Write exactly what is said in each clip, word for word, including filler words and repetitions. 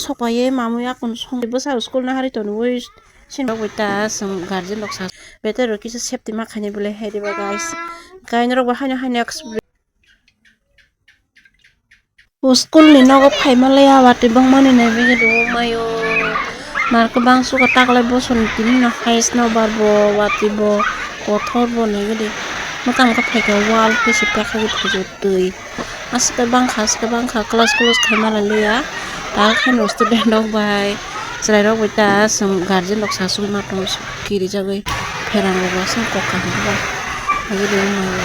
Thokpaiye mamwi akun song bwsa school na hari tonwi sin bagwi ta chwng guardian rok sa better rok kisa safety ma khainai bwle hai diba guys. Kai norok bo haino haino experience. O school ni nogo phaima le ya watwi bangmani nai bagwi rw mayo. Mar kwbang suka taklai bosor ni tini no highest no bar bo watwi bo kothor bo nai gidi. Mwtang khe phaikha wall khe se pekha gwi phaikha twi. Aswk bangkha, aswk bangkha, class, class khaima laliya. Takheno student rok bai, chwrai rok bai ta, chwng guardian rok sasuk ma tongo, kirijagwi pherang rok song kok kaham ba. Agede wng mano.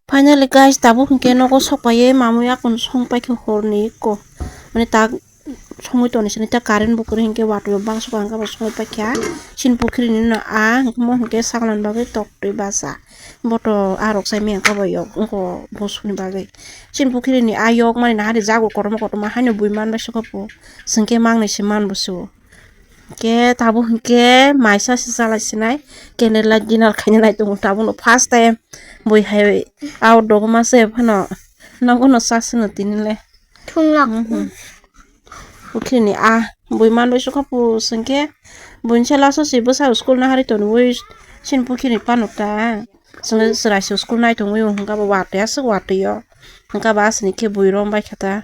Finally guys, tabuk hinkhe nogo sokpaiye mamwi akon song paikha horni ikko. Mane tak songwi toni sini ta current bo kwrwi hinkhe watwi bo bangsa kha hinkhe bo songwi paikha. Chini pukhrini no a mo hinkhe saklan bagwi toktwi basa. Boto arok sai miyang kabo yok wngkho bosongni bagwi. Chini pukhrini a yok mani nahari jago kotorma kotorma haino bui manbai sokha po. Chwngkhe mangnwi se manbo se o. Khe tabuk hinkhe maisa se chalai sinai candle light dinner khaina nai tongo tabukno first time bui hai out dogoma se phano nogo no cha sino tini le. Thunglak. Mhm. Pukhrini a bui manbai sokha pu sengkhe buini sela sosi bwsa school na hari tonwi sin pukhrini panuk ta. Chwng chwraisa school nai tongwi o hwnkha bo watwi aswk watwi o hwnkha bo aswk ni khe bui rom bai kha ta.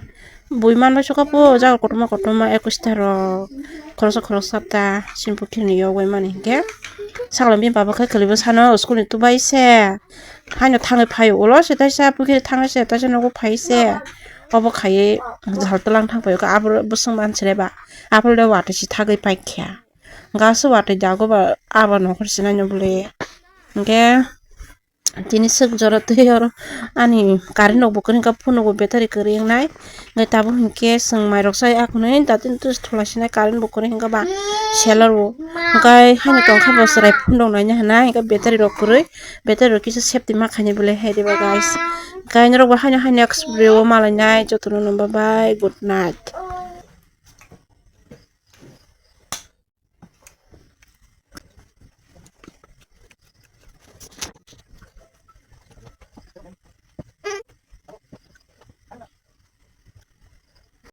Bui manbai sokha po jaga kotorma kotorma ekwis ta rok khoroksa khoroksa ta sin pukhrini yok bai mani hinkhe sakla bini baba khe kwlwi bwsano school ni tubai se. Haino thangwi phaio ulo se taisa pukhiri thangwi se taisa nogo phai se obo khaiwi jal twlang thang paio khe abo bwswng manse reba aphuru de watwi se thagwi paikha hwnkhe aswk watwi dago ba abo nokhor sinai no bwlwi hwnkhe tini swk jora twi oro ani current rok bo kwrwi hwnkhe phone rok bo battery kwrwi wngnai. Hwnkhe tabuk hinkhe chwng mairok chai akhunui datin twis thola sinai current bo kwrwi hwnkhe ba seller bo hwnkhe haino tongkha bo chwrai phone rok naina hinai hwnkhe battery rok kwrwi battery rok kisa safety ma khainai bwlai hai diba guys. Hwnkhe norok bo haino haino next video o malainai jotono no bye bye good night.